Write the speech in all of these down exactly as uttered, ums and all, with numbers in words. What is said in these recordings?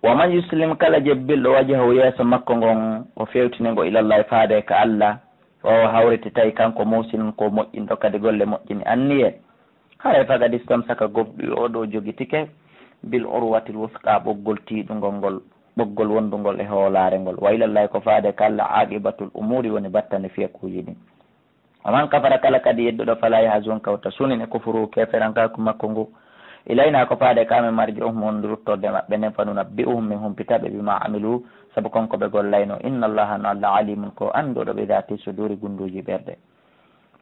Wa man yuslim, kala jebbilɗo, wajhahu, yeeso makko ngon, o fewtini ngo, ilallahi, faade ka Allah, o hawriti tawi kanko muhsinun ko moƴƴinɗo kadi golle moƴƴini anniye. Haray faqad istamsaka, gomɗuɗo o ɗo jogitike, bil urwatil wusqa, ɓoggol tiiɗungol ngol, ɓoggol wondungol e hoolaare ngol. Wa ilallahi, ko faade ka Allah, aqibatul umuri, woni battane fiyakuuji ɗin. Wa man kafara, kala kadi yedduɗo, fala yahzunka, wota sunin e kufuru, keferankaaku makko ngu. Ilayna, ko faade ka amen, marji'uhum, wonde ruttorde maɓɓe nden, fa nunabbi'uhum, min humpita ɓe, bima amilu, sabu kon ko ɓe gollayno. Inna Allaha, no Allah, alimun, ko annduɗo, bi dhati suduri, gunduuji ɓerɗe.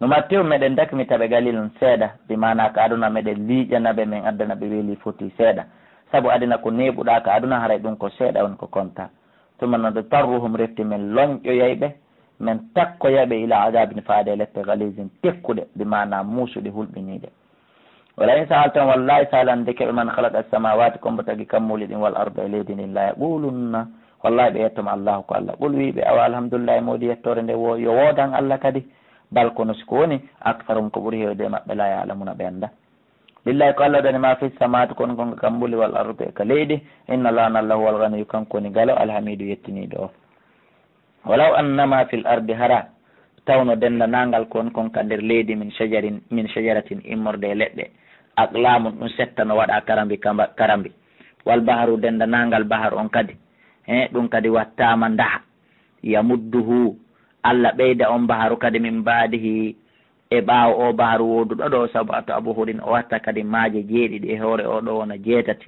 Numatti'uhum, meɗen dakmita ɓe, qalilun, seeɗa, bi maana ka aduna meɗen liiƴana ɓe, men addana ɓe weeli foti seeɗa. Sabu aduna ko neeɓuɗaa ka aduna, haray ɗum ko seeɗa woni ko konta. Summa nadtarruhum, refti men loñƴoyay ɓe, men takkoyay ɓe, ila adabin, faade e lepte, galizin, tekkuɗe, bi maana muusuɗe, hulɓiniiɗe. Wala in sa'altahum, wallahi, sa lanndike ɓe, man khalaqa as-samawati, ko mbo tagi kammuuli ɗin, wal arda, e leydi ndin, la yaqulunna, wallahi, ɓe yettoma Allahu ko Allah. Qul, wi ɓe, awa alhamdulillahi, moodi yettoore nde wo-, yo woodan Allah kadi. Bal, kono si ko woni, aktharuhum, ko ɓuri heewde e maɓɓe, la ya'lamuna, ɓe annda. Lillahi, ko Allah dani ma fi samawati, kon kon ka kammuuli, wal ardi, e ka leydi. Inna Allaha, Allah, huwal ghaniyu, kanko woni galo, alhamidu, yettiniiɗo o. Walaw anna ma fil ardi, hara tawno denndanangal kon kon ka nder leydi, min shajarin, min shajaratin, immorde e leɗɗe, aqlamun, ɗum setta no waɗa karambi, kamba-, karambi. Wal bahru, denndanangal bahar on kadi, he, ɗum kadi wattaama ndaha. Yamudduhu, Allah ɓeyda on baharu kadi, min baadihi, e ɓaawo o baharu wooduɗo ɗo, sab'atu abhurin, o watta kadi maaje jeeɗiɗi e hoore o ɗo wona jeetati.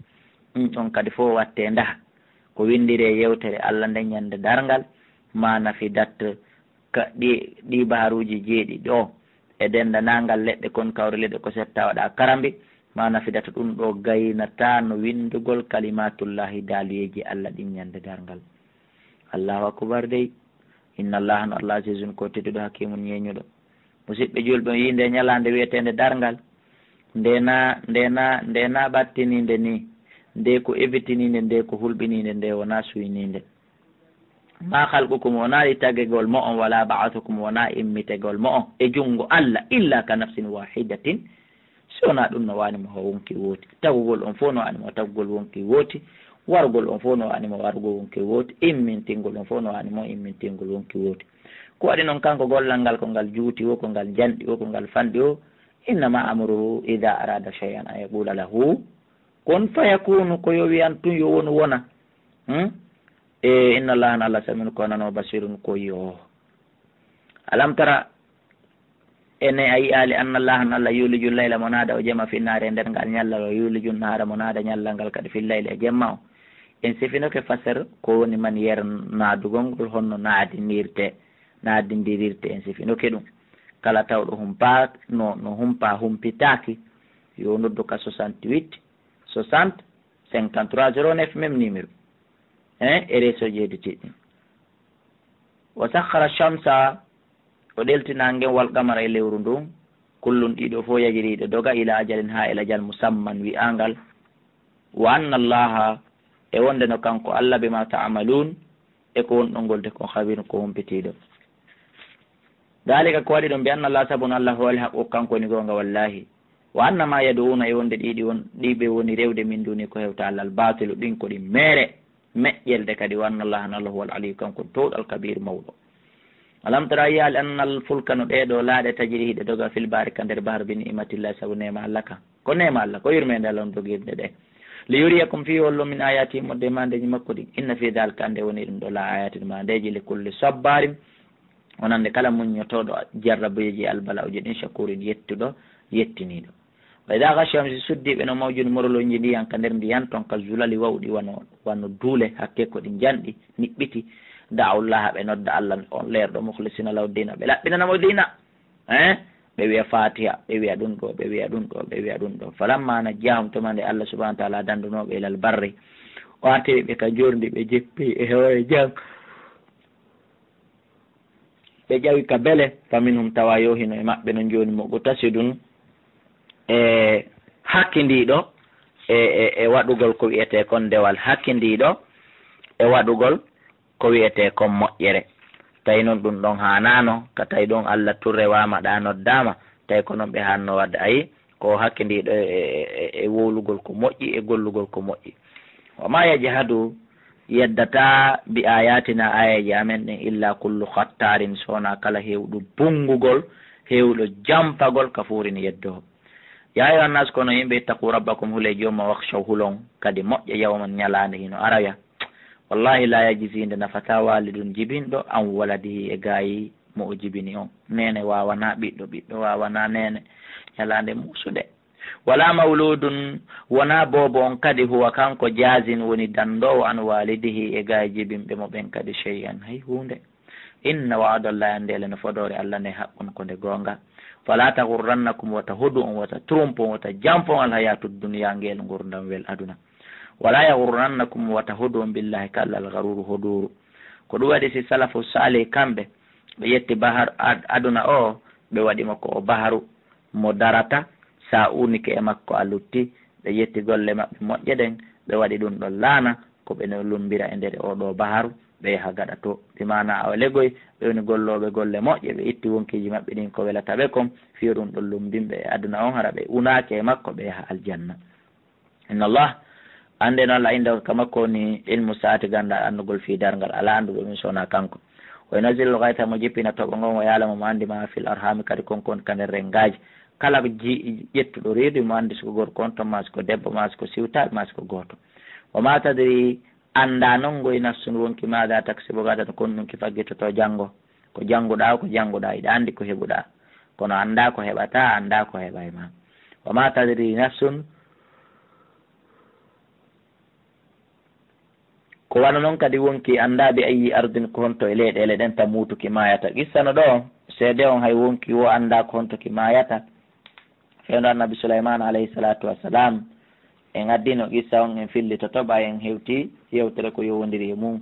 Ɗum ɗon kadi fof watte ndaha. Ko winndiri e yewtere Allah nden ñande darngal, ma nafidat, ka ɗi, ɗi baharuuji jeeɗiɗi ɗo, e denndanangal leɗɗe kon kawri leɗɗe ko setta waɗa karambi, ma nafidat, ɗum ɗo gaynata no winndugol kalimatullahi, daaliyeeji Allah ɗin ñande darngal. Allahu akbar dey. Inna Allaha, no Allah, azizun, ko tedduɗo, hakimun, ñeeñuɗo. Musidɓe julɓe, on yii nde ñalaande wi'eteende darngal, nde na, nde na, nde na ɓattiniinde ni, nde ko ebitiniinde, nde ko hulɓiniinde, nde wona suyniinde. Ma khalqukum, wona e tagegol mo'on, wala ba'athukum, wona immitegol mo'on e junngo Allah, illa ka nafsin wahidatin, si wonaa ɗum no waani mo ko wonki wooti. Tagugol on fof no waani mo tagugol wonki wooti. Warugol on fof no waani mo warugol wonki wooti. Immintingol on fof no waani mo immintingol wonki wooti. Ko waɗi noon kanko gollal ngal, ko ngal juuti wo, ko ngal njanɗi wo, ko ngal fanɗi wo, innama amruhu idha arada shay'an an yaqula lahu kun fayakunu, ko yo wiyan tun yo wonu wona. Hmm? E inna Allaha, no Allah, samiun, ko nano, basirun, ko yo. Alam tara, ene a yi'aali, anna Allaha, no Allah, yuliju layla, mo naada o jemma, fi naari, e nder ngal ñallal, o yuliju nahaara, mo naada ñallal ngal kadi, fi layli, e jemma o. En sifinoke fasar, ko woni man yer naadugol ngol, honno naadinirte, naadindirirte, en sifinoke ɗum. Kala tawɗo humpa, no, no humpa, humpitaaki, yo noddu ka soixante-huit, soixante, cinquante-trois, zéro neuf, même numéro. Hein, e réseau ji hedditiiɗi ɗin. Wa sakhara shamsa, o ɗelti naange ngen, wal qamara, e lewru ndun, kullun, ɗiɗo fof, yajri, ɗe doga, ila ajalin, haa e lajal, musamman, wi'angal. Wa anna Allaha, e wonde no kanko Allah, bima ta'malun, e ko wonɗon golde kon, khabirun, ko humpitiiɗo. Dalika, ko waɗi ɗum, bi anna Allaha, sabu no Allah, huwal haqqu, kanko woni goonga, wallahi. Wa anna ma yad'una, e wonde ɗiɗi won, ɗi ɓe woni rewde, min duni, ko hewta Allah, al batilu, ɗin ko ɗi meere. Meƴƴelde kadi, wa anna Allaha, no Allah, huwal aliyu, kanko woni towɗo, al kabir, mawɗo. Alam tara, a yi'aali, anna al fulka, no ɗee ɗoo laaɗe, tajri, hiɗe doga, fil bahri, ka nder bahar, bi ni'matillahi, sabu neema Allah kan. Ko neema Allah, ko yurmeende Allah on dogirde ɗe. Li yuriyakum, fii hollon, min ayatihi, modde maandeeji makko ɗin. Inna fii dhalika, annde woni ɗum ɗoo, la ayatin, maandeeji, li kulli sabbarin, wonande kala muññotooɗo jarrabuyeeji e albala'uji ɗin, shakurin, yettuɗo, yettiniiɗo. Wa idha ghashiyahum, si suddii ɓe no mawjun, morolooji ndiyan ka nder ndiyan ton, ka zulali wawɗi, wano, wano duule, hakke ko ɗi njanɗi, niɓɓiti. Da'awullaha, ɓe nodda Allah on leerɗo, mukhlisina lahu dina, ɓe laɓɓinana mo dina. Eh? Ɓe wi'a Fatiha, ɓe wi'a ɗum ɗo, ɓe wi'a ɗum ɗo, ɓe wi'a ɗum ɗo. Falamma najjahum, tuma nde Allah subhanahu wa ta'ala dandunoo ɓe ilal barri, o artiri ɓe ka jorndi, ɓe jippi e hoore jam. Ɓe ƴawi ka bele, fa minhum, tawa yo hino e maɓɓe non jooni, muqtasidun, e hakkindiiɗo e, e, e waɗugol ko wi'etee kon dewal, hakkindiiɗo e waɗugol ko wi'etee kon moƴƴere. Tawi non ɗum ɗon haanaano, ka tawi ɗum Allah tun rewaama, ɗa noddaama, tawi ko non ɓe haanno waɗde. Ayi, ko hakkindiiɗo e, e, e, e wowlugol ko moƴƴi, e gollugol ko moƴƴi. Wa ma yajhadu, yeddataa bi ayatina, aayeeje amen ɗen, illa kullu khattarin, so wonaa kala heewɗo bonngugol, heewɗo jampagol, kafuurin yeddo. Ya ayyuhan nas, kono yimɓe, ittaqu rabbakum, hulee joom mon, wakhshaw, hulon kadi moƴƴa, yawman, ñalaande hino aroya. Wallahi la yajzi, nde nafataa walidun, jibinɗo, an waladihi, e gaayi mo o jibini on. Neene waawanaa ɓiɗɗo, ɓiɗɗo waawanaa neene, ñalaande muusude. Wala mawludun, wonaa boobo on kadi, huwa, kanko, jazin, woni danndoowo, an walidihi, e gaayi jibinɓe mo ɓen kadi, shay'an, hay huunde. Inna wa'dallahi, annde le no fodoore Alla nde, haqqun, ko nde goonga. Fala taghurrannakum, wata hodu on, wata trompe on, wata jampo on, alhayatud dunya, ngel ngurdam wel aduna. Wala yaghurrannakum, wata hodu on, billahi, ka Alla, al gharuru, hoduuru. Ko ɗum waɗi si salafu salih kamɓe, ɓe ƴetti bahar ad-, aduna o, ɓe waɗi mo ko o baharu mo darata, sa unike e makko a lutti, ɓe ƴetti golle maɓɓe moƴƴe ɗen, ɓe waɗi ɗum ɗon laana, ko ɓe no lumbira e nder o ɗo baharu, ɓe yaha gaɗa to. Bi maana awa legoy, ɓe woni gollooɓe golle moƴƴe, ɓe itti wonkiiji maɓɓe ɗin ko welata ɓe kon, fiyo ɗum ɗon lumbinɓe e aduna on, hara ɓe unaaki e makko, ɓe yaha aljanna. Inna Allah, annde no Allah, indahu, ka makko woni ilmu saati, ganda annugol, fi, darngal, ala annduɗo ɗum so wonaa kanko. Wa yunazzilu l-ghaytha, mo jippina toɓo ngon, wa ya'lamu, mo anndi, ma fil arhami, kadi kon kon ka nder renngaaji. Kala ji-, ƴettuɗo reedu, mo anndi si ko gorko on ton, ma si ko debbo, ma si ko siwtaaɓe, ma si ko gooto. Wa ma tadri, anndaa non ngoy, nafsun, wonki, maada taksibu gadan, kon ɗum ki faggitoto janngo. Ko jannguɗaa, ko jannguɗaa, iɗa anndi ko heɓuɗaa. Kono anndaa ko heɓataa, anndaa ko heɓay ma. Wa ma tadri nafsun, ko wano non kadi wonki anndaa bi ayyi ardin, ko honto e leyɗeele ɗen tamutu ki maayata. Qissa no ɗo, seede on hay wonki wo anndaa ko honto ki maayata. Fewndo Annabi Sulaymaana alayhi salaatu wassalam, en addino qissa on, en fillitoto ɓay en hewti yewtere ko yowondiri e mum.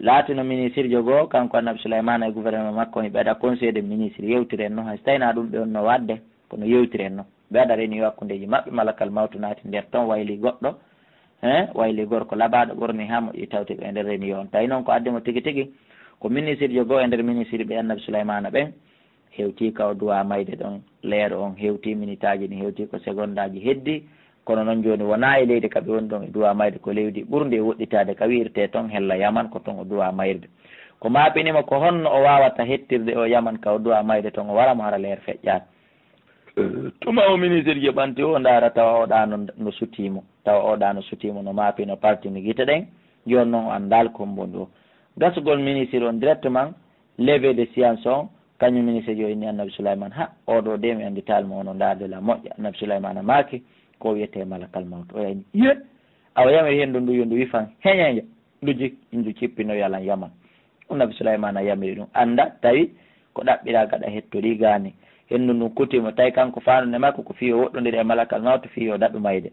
Laatino ministirjo goo, kanko Annabi Sulaymaana e gouvernement makko, hiɓe waɗa conseil de ministre, yewtiren no, hay so tawii na ɗum ɓe wonno waɗde, kono yewtiren no. Ɓe waɗa réunion hakkundeeji maɓɓe, malakal mawtu naati nder ton, wayli goɗɗo, hein, wayli gorko laɓaaɗo, ɓorni haa moƴƴi, tawti ɓe e nder réunion on. Tawi noon ko addi mo tigi tigi, ko ministirjo goo e nder ministirɓe Annabi Sulaymaana ɓen, hewti ka o duwaa mayde ɗon, leer on hewti, minitaaji ɗin hewti, ko segondaaji heddi. Kono noon jooni wonaa e leydi ka ɓe woni ɗon e duwaa mayde, ko leydi ɓurndi e woɗɗitaade ka wi'irtee ton hella Yaman, ko ton o duwaa mayde. Ko maapini mo ko honno o waawata hettirde o Yaman ka o duwaa mayde ton, o wara mo hara leer feƴƴaaka. Tuma o ministirjo ɓanti o, ndaara tawa o ɗaano no sutii mo, tawa o ɗaano sutii mo, no maapino, partini gite ɗen. Jooni noon o anndaali ko hombo ndu o. Gasugol ministre on directement, levé de science on, kañum ministirjo inni Annabi Sulaymaana, ha, oo ɗoo de mi annditaali mo, hono ndaarde la moƴƴa. Annabi Sulaymaana maaki, ko wiyetee malakal mawtu. O yani, iye, awa yamir henndu ndu yo ndu wifan heñeeñe, ndu jik-, ndu jippino yalan Yaman. Annabi Sulaymaana yamiri ɗum. Annda, tawi ko ɗaɓɓiraa gaɗa hettorii gaani. Henndu ndun kuti mo, tawi kanko faandude makko ko fii o woɗɗondira e malakal mawtu, fii o daɗu mayde.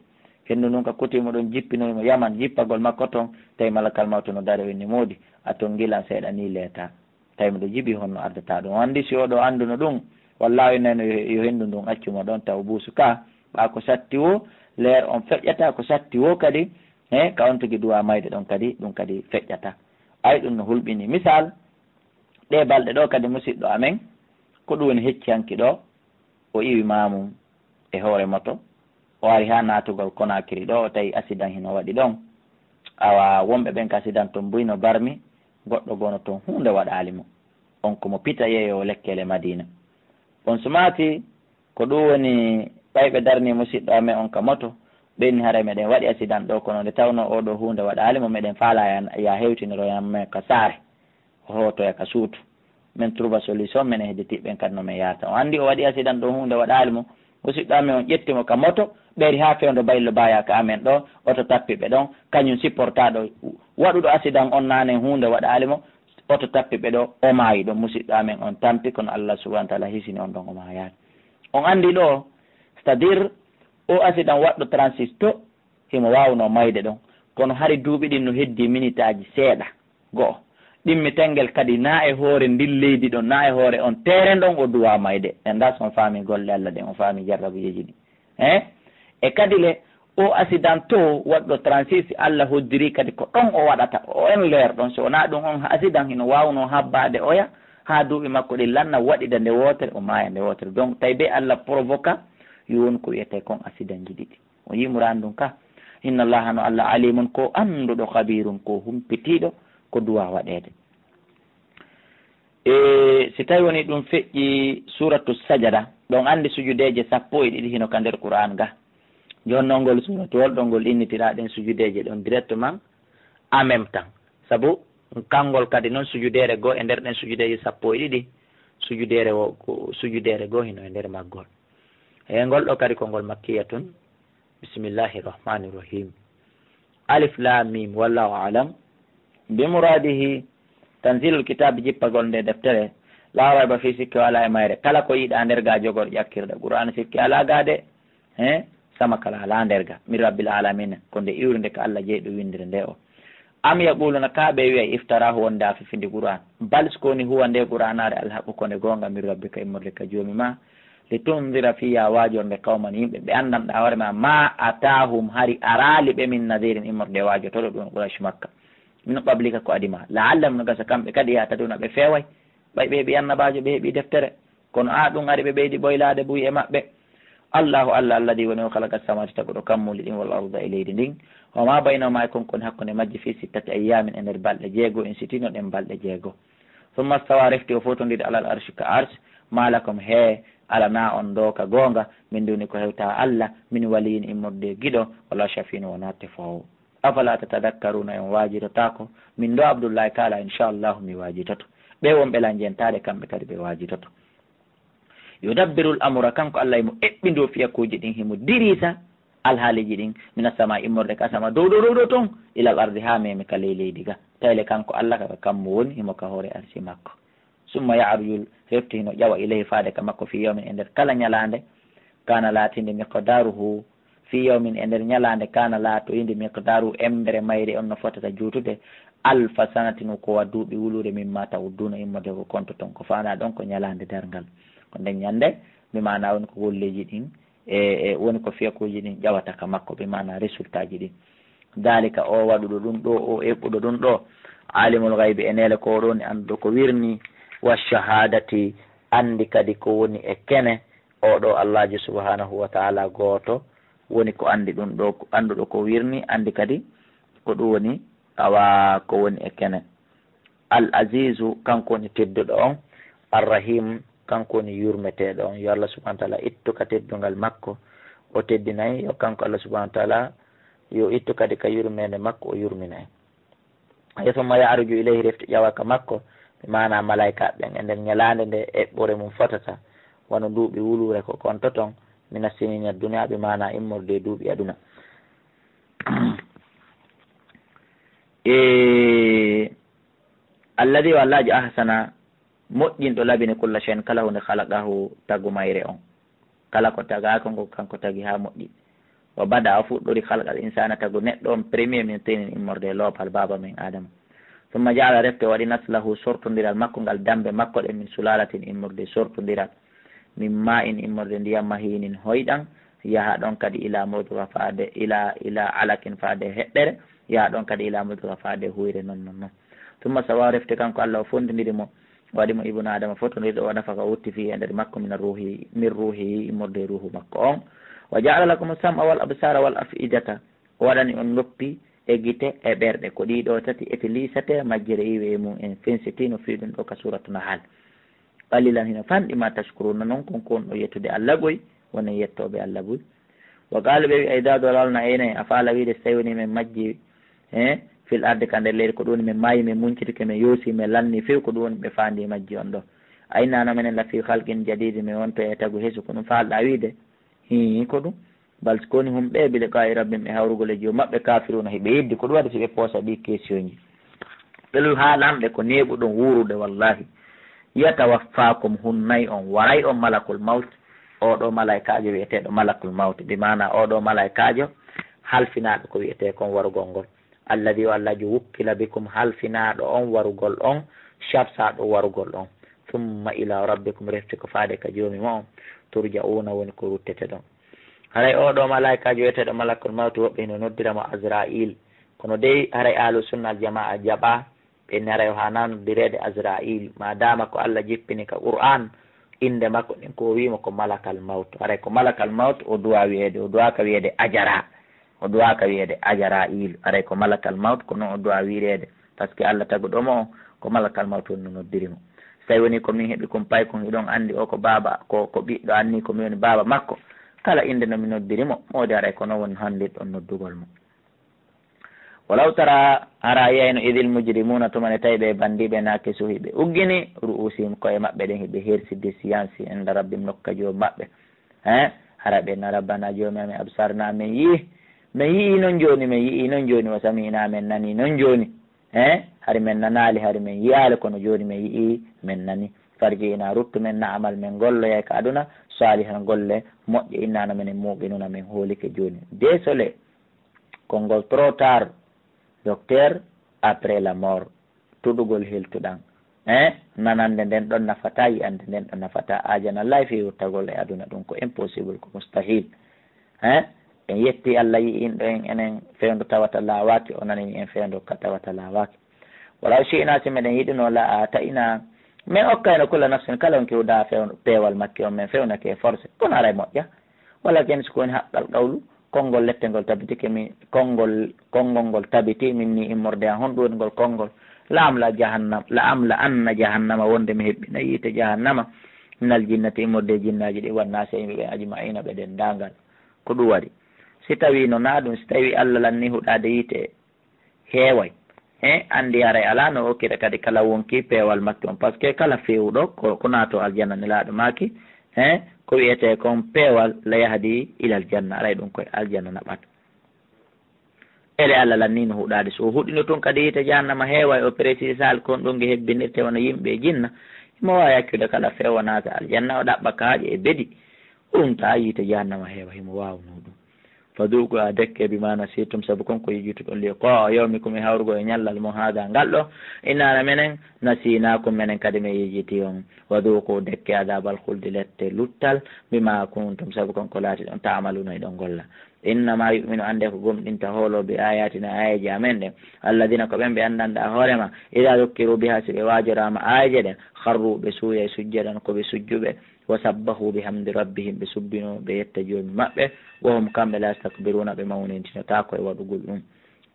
Henndu ndun ka kuti mo ɗon, jippinoyi mo Yaman, jippagol makko ton, tawi malakal mawtu no dari, o inni, moodi, a tonngilan seeɗa nii leetaa. Tawi miɗo jibi honno ardata ɗum. O anndi si oɗo annduno ɗum, wallaahi nano yo, yo henndu ndun accu mo ɗon, taw buusu ka, ɓaa ko satti woo, leer on feƴƴata, ko satti woo kadi, he, ka on tigi duwaa mayde ɗon kadi, ɗum kadi feƴƴata. Ay, ɗum no hulɓini. Misal, ɗee balɗe ɗoo kadi, musiɗɗo amen, ko ɗum woni hecci hanki ɗoo, o iwi maamum e hoore moto, o ari haa naatugol Konaakiri ɗoo, o tawi asidan hino waɗi ɗon. Awa, wonɓe ɓen ka asidan ton buy no barmi, goɗɗo goo no ton, huunde waɗaali mo. On ko mo pita yeeyoowo lekkele Madiina. On sumaati, ko ɗum woni ɓay ɓe darni musiɗɗo amen on ka moto, ɓe inni haray meɗen waɗi asidan ɗoo, kono nde tawnoo oo ɗoo huunde waɗaali mo, meɗen faalaa ya, ya hewtinoro amen ka saare. O hootoya ka suudu. Men trouva solution, men e hedditiiɓe ɓen kadi no men yaarta. O anndi o waɗi asidan ɗoo, huunde waɗaali mo. Musiɗɗo amen on ƴetti mo ka moto, ɓeyri haa fewndo Baylo Baaya ka amen ɗoo, oto tappi ɓe ɗon, kañum supportaaɗo waɗuɗo asidan on naane, huunde waɗaali mo, oto tappi ɓe ɗoo, o maayi ɗon. Musiɗɗo amen on tampi, kono Allah subhanahu wa taala hisini on ɗon, o maayaali. On anndi ɗoo, c'est-à-dire, o asidan waɗɗo trente-six to, himo waawno mayde ɗon. Kono hari duuɓi ɗin no heddii minitaaji seeɗa, go'o. Ɗimmitangel kadi na e hoore ndin leydi ɗon, na e hoore on teeren ɗon, o duwaa mayde. En ndaa so on faami golle Allah ɗen, on faami jarrabuyeeji ɗin. Hein? E kadi le, o asidan to waɗɗo trente-six, Allah hoddiri kadi ko ɗon o waɗata. O en leer ɗon, so wonaa ɗum on asidan hino waawno habbaade oya, haa duuɓi makko ɗin lanna, waɗida nde wootere, o maaya nde wootere. Donc, tawi be Allah provoqua, yo won ko wiyetee kon asidanji ɗiɗi. O yimuraani ɗum ka. Inna Allaha, no Allah, alimun, ko annduɗo, khabirun, ko humpitiiɗo ko duwa waɗeede. E si tawi woni ɗum feƴƴi suuratu Sajada, ɗon anndi sujudeeje sappo e ɗiɗi hino ka nder Qur'an ga. Jonnoo ngol suuratu hol ɗon ngol innitiraa ɗen sujudeeje ɗon directement en même temps. Sabu kanngol kadi noon sujudeere goo e nder ɗen sujudeeje sappo e ɗiɗi, sujudeere wo-, ko sujudeere goo hino e nder maggol. E ngol ɗoo kadi ko ngol makkiyatun. Bismillahi rahmani rahim. Alif lam mim, wallahu alam bi muradihi. Tanzilul kitab, jippagol nde deftere. La rayba fi, sikke wala e mayre. Kala ko yiɗa nder ga jogor ƴakkirɗe Qur'an, sikke ala ga de. He? Sama kala ala nder ga. Min rabbil alamin. Ko nde iwrunde ka Allah jeyɗo winndere nde o. Am yaquluna, ka ɓe wi'ay, iftarahu, wonde a fifindi Qur'an. Bal, sikoni, huwa, nde Qur'anaare, alhaqu, ko nde goonga, min rabbika, immorde ka Joomi ma. Litundira, fii yo a waajornde, qawman, yimɓe ɓe anndanɗaa hoore ma, ma ataahum, hari araali ɓe, min nadirin, immorde e waajotooɗo, ɗum Quraysh Makka. Min qablika, ko adi ma. La'allahum, no gasa kamɓe kadi, yahtaduna, ɓe feeway. Ɓay ɓe heɓi annabaajo, ɓe heɓi deftere. Kono a ɗum ari ɓe ɓeydi ɓoylaade buy e maɓɓe. Allahu Allah, alladi woni o khalaqa samawati, taguɗo kammuuli ɗin, wal arda e leydi ndin, wa ma baynahuma e kon koni hakkunde majji, fi sittati ayyamin e nder balɗe jeego, en sitino ɗen balɗe jeego. Summa stawa, refti o fotondiri alal arshi ka arsh, ma lakum he alana on ɗo ka goonga, min duni ko hewta Allah, min waliyin immorde giɗo, wala shafiin wona tefoowo. Afala tatadakkaruna, on waajitotaako? Min ɗo Abdullahi Taala, inchallahu mi waajitoto. Ɓe wonɓe lan jentaade kamɓe kadi ɓe waajitoto. Yudabbirul amra, kanko Allah himo eɓɓindoo fiyakuuji ɗin, himo diriisa alhaaliiji ɗin, mina sama immorde ka sama dow dow dow dow ton, ilal ardi haa meme ka ley leydi ga. Tayle kanko Allah ka kammu woni, himo ka hoore arsi makko. Summa ya'rujul, refti hino ƴawa ilayhi faade ka makko fi yawmin e nder kala ñalaande, kana laatinde miqdaruhu fi yawmin e nder ñalaande kana laatoyinde miqdaru embere mayre on no fotata juutude alfa sanatin ko wa duuɓi wuluure mimma ta'udduna immorde ko konto ton ko faanaa ɗon ko ñalaande darngal. Ko nden ñande bi maana woni ko golleeji ɗin e, e woni ko fiyakuuji ɗin ƴawata ka makko bi maana résultat ji ɗin. Dalika o waɗuɗo ɗum ɗo o eɓɓuɗo ɗum ɗo alimul gaybi e neele ko oɗo ni annduɗo ko wirni wa shahadati anndi kadi ko woni e kene. Oɗo Allaajo subhanahu wa ta'ala gooto woni ko anndi ɗum ɗo, annduɗo ko wirni, anndi kadi ko ɗum woni awa ko woni e kene. Al Azizu, kanko woni tedduɗo on, Ar Rahim, kanko woni yurmeteeɗo on. Yo Allah subhanahu wa ta'ala ittu ka teddungal makko, o teddinay, yo kanko Allah subhanahu wa ta'ala yo ittu kadi ka yurmeende makko, o yurminay. Yo summa ya'ruju ilayhi, refti ƴawa ka makko, bi maana malaa'ika ɓen, e nder ñalaande nde eɓɓore mum fotata, wano duuɓi wuluure ko konto ton, mina sinina duniya, bi maana immorde e duuɓi aduna. E alladi o Allaajo ahsana, moƴƴinɗo labini kulla shay'in kala hunde khalaqahu tagu mayre on. Kala ko tagaaka ngo kanko tagi haa moƴƴi. Wa bada o fuɗɗori khalqal insana tagu neɗɗo on premier min tinin immorde e loopal baaba men Adama. Summa ja'ala refte waɗi naslahu sortondiral makko ngal dambe makko ɗen min sulalatin immorde sortondiral. Min ma'in immorde ndiyam mahinin hoyɗan yaha ɗon kadi ila mudgha faade ila ila alakin faade heɗɗere yaha ɗon kadi ila mudgha faade huyre non non non. Summa sawa refte kanko Allah o fondindiri mo. Waɗi mo ibnu Adama fotondirɗo, wa nafaka o wutti fii e nder makko min ruuhi, min ruuhi immorde e ruuhu makko on. Wa ja'ala lakum sam'a wal absara wal af'idata, o waɗani on noppi e gite e ɓerɗe, ko ɗiɗo tati ete liisate majjere iwe e mum en fensitino fii ɗum ɗo ka suratu Nahal. Qalilan hino fanɗi ma tashkuruna non kon ko on ɗo yettude Allah goy, wonen yettooɓe Allah buy. Wa qaalu ɓe wi a idha dalalna aynay, a faala wiide so tawi woni men majji he fil ardi ka nder leydi ko ɗum woni men maayi men muncitike men yoosi men lanni few ko ɗum woni ɓe faandi majji on ɗo. A inna no menen la fi khalqin jadidin men wonto e tagu hesu ko ɗum faalɗa wiide? Hii ko ɗum. Bal ko woni hum ɓe bi liqa'i rabbihim e hawrugol e joom maɓɓe kafiruna hiɓe yeddi ko ɗum waɗi si ɓe poosa ɗi question ji. Ɓe ɗum haalanɓe ko neeɓuɗon wuurude wallahi. Yatawaffakum hunnay on waray on malakul mawt. Oɗo malaykaajo wi'eteeɗo malakul mawti, bi maana oɗo malaykaajo halfinaaɗo ko wi'etee kon warugol ngol. Alladi o Allaajo wukkila bikum halfinaaɗo on warugol on, shabsaaɗo warugol on. Summa ila rabbikum refti ko faade ka joomi mo'on, turja'una woni ko ruttete ɗon. Haray oɗo malaykaajo wi'eteeɗo malakul mawti woɓɓe hino noddira mo Azra'il. Kono dey haray ahlu sunna al jamaa jaɓa ɓe naray o haa noddireede Azra'il, ma dama ko Allah jippini ka Qur'an, innde makko ɗin ko o wi'i mo ko malakal mawt. Haray ko malakal mawt o duwa wi'eede, o duwaaka wi'eede ajara. O duwaaka wiyeede Ajara'iilu, aray ko malakal mawt, ko noon o duwaa wiyeede, parce que Alla taguɗo mo o, ko malakal mawt woni no noddiri mo. So tawi woni ko min heɓi kon paykun, hiɗon anndi o ko baaba, ko, ko ɓiɗɗo anni ko mi woni baaba makko, kala innde no mi noddiri mo, moodi aray ko noon woni hanndirɗon noddugol mo. Walaw tara, hara a yi'ayno, idil mujrimuuna, tuma nde tawi ɓe banndiiɓe naaki suhi, ɓe uggini, ru'uusihim, ko'e maɓɓe ɗen, hiɓe hersidi siyansi, inda rabbihim, nokka Joomi maɓɓe. He? Hara ɓe na, Rabbana, Joomi amen, absarna, men yi'i, men yi'i non jooni, men yi'i non jooni, wa sami'na, men nani non jooni. He? Hari men nanaali, hari men yi'aali, kono jooni men yi'i, men nani. Farji'na, ruttu men, na'mal, men golloyay ka aduna, salihan, golle moƴƴe, inna, no menen, muuqinuuna, men hoolike jooni. Désolé. Konngol trop tard, docteur, après la mort, tuɗugol heltuɗan. Hein? Nanande nden ɗon nafataa, yi'ande nden ɗon nafataa. Aajana lay fii ruttagol e aduna, ɗum ko impossible, ko mustahil. Hein? En yetti Alla yi'inɗo en enen fewndo tawata laawaaki, o nanini en fewndo ka tawata laawaaki. Walaw shi'na, si meɗen yiɗuno, la aatayna, men okkayno kulla nafsin, kala on kewda fewndo, peewal makki on, men fewnake e forcé. Kono aray moƴƴa. Walakin, si ko woni haqqal qawlu, konngol lette ngol tabitike mi, konngol, konngol ngol tabiti minni immorde an. Honɗum woni ngol konngol? La amla jahannam, la amla anna jahannama, wonde mi hebbina yiite jahannama, minal jinnati, immorde e jinnaaji ɗi, wan naasi, e yimɓe ɓen, ajma'ina, ɓe denndaangal. Ko ɗum waɗi. Si tawii no naa ɗum, si tawii Alla lanni huɗaade yiite heeway. He, anndi haray alaa no okkira kadi kala wonki peewal makki on. Parce que kala feewuɗo ko, ko naato aljanna, Nelaaɗo maaki, he, ko wi'etee kon peewal, la yahdi ilal janna, aray ɗum koye aljanna naɓata. Ele Alla lanni no huɗaade, so o huɗino tun kadi yiite jahannama heeway, o précisal kon ɗum nge hebbinirte wona yimɓe e jinna, himo waawi accude kala feewo naata aljanna, o ɗaɓɓa kaaƴe e bedi, o runta yiite jahannama heewa, himo waawno ɗum. Fadhuqu, a dekke, bima nasitum, sabu kon ko yejjituɗon, liqaa yawmikum, e hawrugol e ñallal mon, haada, ngal ɗo, inna, no menen, nasinakum, menen kadi men yejjiti on. Wadhuqu, dekke, adhabal khuldi, lette luttal, bima kuntum, sabu kon ko laatiɗon, ta'maluna, hiɗon golla. Innama yu'minu, annde ko gomɗinta hoolo, bi ayatina, aayeeje amen ɗen, alladhina, ko ɓen ɓe anndanɗa hoore ma, idha dhukkiru biha, si ɓe waajoraama aayeeje ɗen, kharru, ɓe suuyay, sujjadan, ko ɓe sujjuɓe, wa sabbahu bihamdi rabbihim, ɓe subbino, ɓe yetta Joomi maɓɓe, wa hum, kamɓe, la yastakbiruna, ɓe mawnintinotaako e waɗugol ɗum.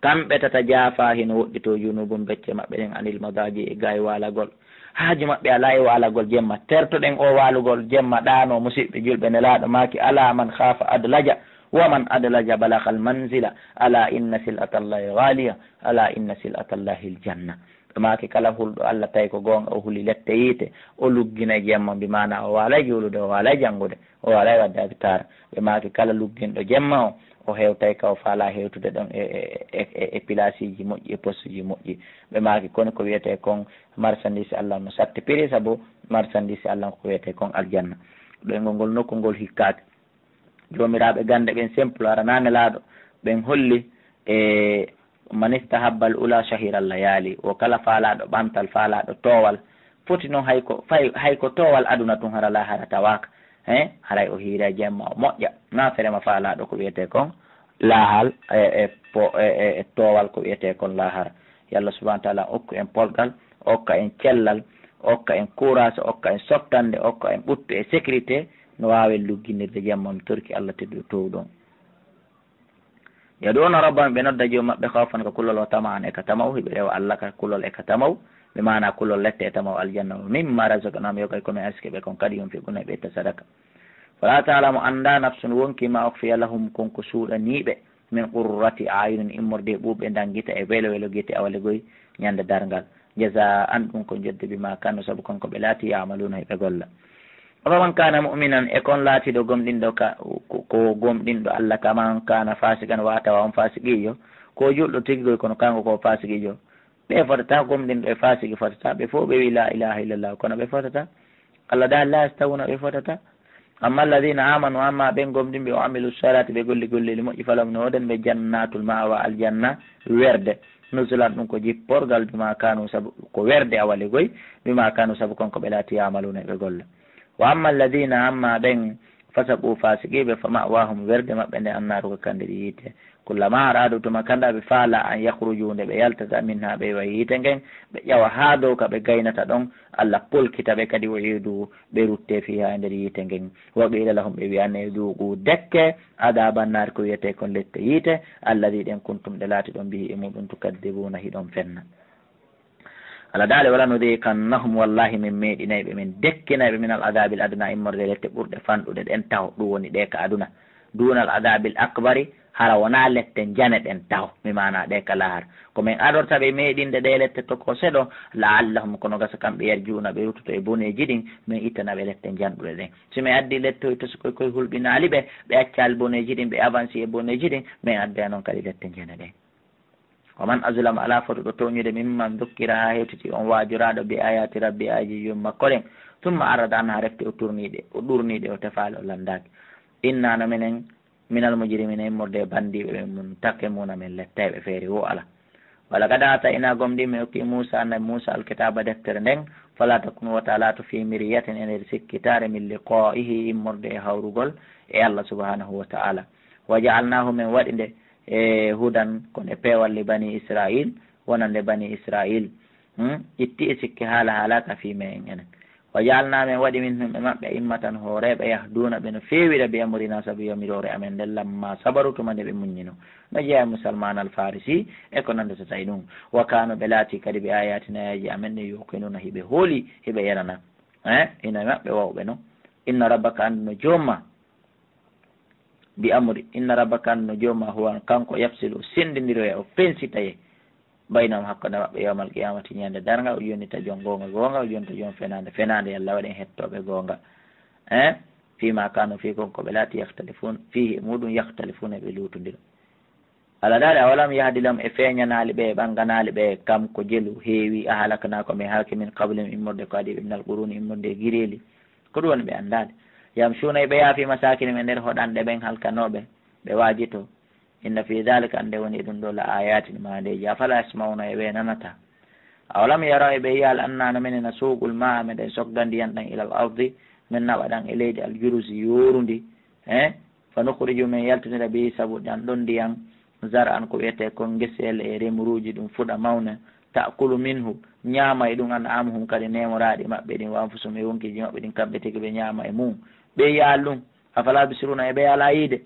Kamɓe tata, jaafa, hino woɗɗitoo, junubum, becce maɓɓe ɗen, anil madaaji, e gaay waalagol. Haaju maɓɓe alaa e waalagol jemma. Tertoɗen o waalugol jemma ɗaano, musiɓɓe julɓe, Nelaaɗo maaki, ala man khafa adlaja, wa man adlaja balagal manzila, ala inna sil'atallahi ghaliya, ala inna sil'atallahi aljanna. Ɓe maaki, kala hulɗo Alla tawi ko goonga, o huli lette yiite, o lugginay jemma, bi maana o waalay juulude, o waalay janngude, o waalay waɗde adkaar. Ɓe maaki, kala lugginɗo jemma o, o hewtay ka o faalaa hewtude ɗon e, e, e, e, e pilaasiiji moƴƴi, e postuuji moƴƴi. Ɓe maaki, kono ko wiyetee kon marchandise Alla no satti prix, sabu marchandise Alla ko wiyetee kon aljanna. Ɗoyngol ngol nokku ngol hikkaaki. Joomiraaɓe gannde ɓen simple, hara naa Nelaaɗo, ɓen holli e man istahabbal ula shahira layali, o kala faalaaɗo ɓantal, faalaaɗo toowal, foti noon hay ko, fay, hay ko toowal aduna tun, hara laahara tawaaka. He, haray o hiira jemma, o moƴƴa. Naa ferema faalaaɗo ko wiyetee kon laahal e, e, po-, e, e, e toowal ko wiyetee kon laahara. Yo Allah subhanahu wa taala okku en polgal, okka en cellal, okka en courage, okka en sottande, okka en ɓuttu e sécurité, no waawen lugginirde jemma, mi torki Allah tedduɗo toowɗo on. Yaduuna rabbahum, ɓe nodda Joomi maɓɓe, khawfan, ka kulol, wa tama'an, e ka tama'u, hiɓe rewa Allah ka kulol e ka tama'u, bi maana kulol lette e tama'u aljanna, wa mimma razaqnahum, yoga e ko men arsike ɓe kon kadi, yunfiquna, ɓe itta sadaka. Fala ta'lamu, annda, nafsun, wonki, ma ukhfiya lahum, kon ko suuɗanii ɓe, min qurrati a'yunin, immorde e ɓuuɓe ndan gite e welo welo gite, awalegoy ñande darngal. Jaza'an, ɗum ko jodde, bima kanu, sabu kon ko ɓe laati, ya'maluna, hiɓe golla. Afaman kana mu'minan, e kon laatiiɗo gomɗinɗo ka, ko, ko gomɗinɗo Allah, kaman kana fasiqan, wa tawa on fasiqiijo, ko julɗo tigi koy, kono kanko ko fasiqiijo. Ɓe fotata, gomɗinɗo e fasiki fotata, ɓe fof ɓe wi la ilaha illallah, kono ɓe fotata. Allah da la yastawuna, ɓe fotata. Amma alladhina amanu, amma ɓen gomɗinɓe, wa amilu salati, ɓe golli golleeli moƴƴi, falahum, no woodani ɓe jannatul ma'wa, aljanna werde. Nuzulan, ɗum ko jipporgal, bima kanu, sabu ko werde awalegoy, bima kanu, sabu kon ko ɓe laati, ya'maluna, ɓe golla. Wa amma alladhina, amma ɓen, Fasaqu, faasiqiiɓe, fa ma'waahum, werde maɓɓe nde, annaaru, ko kanndiri yiite. Kullamaa araadu, tuma kala ɓe faalaa, an yakhruju, nde ɓe yaltata, minhaa, ɓe iwa yiite ngen, ɓe ƴawa haa dow ka ɓe gaynata ɗon, Alla polkita ɓe kadi, u'iidu, ɓe ruttee fiihaa e nder yiite ngen. Wa qiila lahum, ɓe wi'anee, duuqu, dekke, adaaban naari, ko wi'etee kon lette yiite, alladii, ɗen kuntum, ɗe laatiɗon, bihi, e muuɗum, tukaddibuuna, hiɗon fenna. Alla daali, wala nudiqannahum, wallahi min meeɗinay ɓe, min dekkinay ɓe, minal adaabil adnaa, immorde e lette ɓurɗe fanɗuɗe ɗen taho, ɗum woni ɗe ka aduna. Duunal adaabil akbari, hara wonaa lette njane ɗen taho, mi maanaa ɗe ka lahara. Ko min adorta ɓe meeɗinde ɗe lette tokosee ɗo, la'allahum, kono gasa kamɓe yarji'uuna, ɓe ruttoto e boneeji ɗin, min ittana ɓe lette njanɗuɗe ɗen. Si min addi lette tosokoy koy hulɓinaali ɓe, ɓe accaali boneeji ɗin, ɓe avansi e boneeji ɗin, min adda non kadi lette njane ɗen. Wa man azlamu, alaa fotuɗo tooñude, mimman dukkira, haa hewtiti on waajoraaɗo, bi ayaati rabbi, aayeeji joom makko ɗen, summa arada anhaa, refti o turnii ɗe, o ɗurnii ɗe, o tefaali, o lanndaaki. Innaa, no menen, minal mujrimiina, immorde e banndiiɓe ɓen, muntaqimuuna, men lettayɓe feere woo alaa. Wa laqad aataynaa, gomɗii men okki Muusaa, annabi Muusaa, alkitaaba, deftere nden, falaa takun, wota laatu, fii miryatin, e nder sikkitaare, min liqaa'ihi, immorde e hawrugol e Alla subhaanahu wa ta'aalaa. Wa ja'alnaahu, men waɗi nde, e hudan, ko nde peewal, li banii Israa'iil, wonande banii Israa'iil. Hmm? Itti e sikke haala haalaaka fii men enen. Wa ja'alnaa, men waɗi, minhum, e maɓɓe, a'immatan, hooreeɓe, yahduuna, ɓe no feewira, bi amrinaa, sabu yamiroore amen nden, lammaa sabaru, tuma nde ɓe muññinoo. No jeyaa e Salmaan al Faarisi e ko nanndata e ɗum. Wa kaanuu, ɓe laatii kadi, bi aayaatinaa, aayaaji amen ɗin, yuuqinuuna, hiɓe hoolii, hiɓe yenana. Eh? Ina e maɓɓe wawɓe non. Inna rabbaka, anndu no joom maa, bi amri, inna rabbaka, anndu no joom maa, huwa, kanko, yafsilu, o senndindiroya, o fensitayay, baynahum, hakkunde maɓɓe, yawmal qiyaamati, ñande darnga, o yonita joom goonga goonga, o yonita joom fenaande fenaande, yo Alla waɗ en hettooɓe goonga. Eh? Fiimaa kaanuu, fii kon ko ɓe laatii, yahtalifuun, fiihi, e muuɗum, yahtalifuuna, ɓe luutondira. Alla daali, awalam yahdi lahum, e feeñanaali ɓe, e ɓannganaali ɓe, kam ko jelu heewi, ahlaknaa, ko min halki, min qablihim, immorde ko adii ɓe, minal quruuni, immorde e gireeli. Ko ɗum woni ɓe anndaali. Yamshuuna, e ɓe yaha, fii masaakinihim, e nder hoɗanɗe ɓen halkanooɓe, ɓe waajitoo. Inna fii daalika, annde woni e ɗum ɗoo, la aayaatin, maandeeji, afalaa yasma'uuna, e ɓe nanataa. Awalam yaraw, e ɓe yiyaali, annaa, no menen, nasuuqul maa'a, meɗen sokda ndiyan ɗan, ilal ardi, men naɓa ɗan e leydi, al juruzi, yoorundi, eh? Fa nukhriju, men yaltinira, bihi, sabu ɗan ɗon ndiyan, zar'an, ko wi'etee kon ngeseele e remuruuji, ɗum fuɗa mawna, ta'kulu minhu, ñaama e ɗum, an'aamuhum, kadi neemoraaɗi maɓɓe ɗin, wa anfusuhum, e wonkiiji maɓɓe ɗin, kamɓe tigi ɓe ñaama e mum. Ɓe yiyaali ɗum, afalaa yubsiruuna, e ɓe alaa yiide?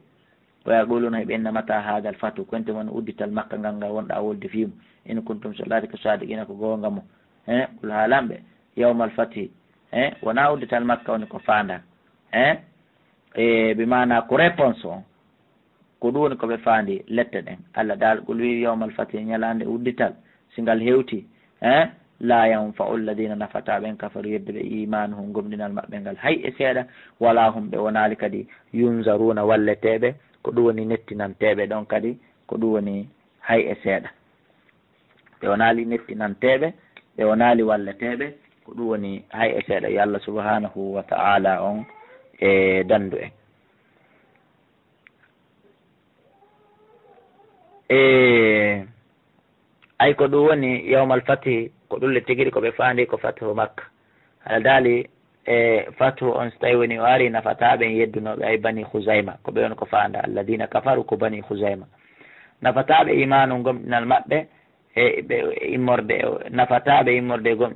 Wa yaquluuna, hiɓe inna, mataa haadal fathu, ko honto woni uddital Makka ngal, ngal wonɗaa wolde fii mum? In kuntum, so laati ko saadiqiina, ko goonga mon. Eh, qul, haalan ɓe, yawmal fathi. Eh, wonaa uddital Makka woni ko faandaa. Eh, e bi maanaa ko réponse on. Ko ɗum woni ko ɓe faandi lette ɗen. Alla daal, qul, wi'i, yawmal fathi, ñalaande uddital, si ngal hewtii, eh, laa yanfa'u alladhiina, nafataa ɓen, kafaru, yedduɓe, iimaanuhum, gomɗinal maɓɓe ngal, hay e seeɗa, walaa hum, ɓe wonaali kadi, yunzaruuna, walleteeɓe, ko ɗum woni nettinanteeɓe ɗon kadi, ko ɗum woni hay e seeɗa. Ɓe wonaali nettinanteeɓe, ɓe wonaali walleteeɓe, ko ɗum woni hay e seeɗa. Yo Alla subhaanahu wa ta'aalaa on e danndu en. E, ay, ko ɗum woni yawmal fathi, ko ɗum le tigi ko ɓe faandi ko fathu Makka. Alla daali, e, fathu on, so tawi woni o ari, nafataa ɓen yeddunooɓe, ay, Bani Khuzayma, ko ɓe on ko faanda, alladina kafaru, ko Bani Khuzayma. Nafataa ɓe imaanu gomɗinal maɓɓe, e ɓe immorde, nafataa ɓe immorde gomɗinal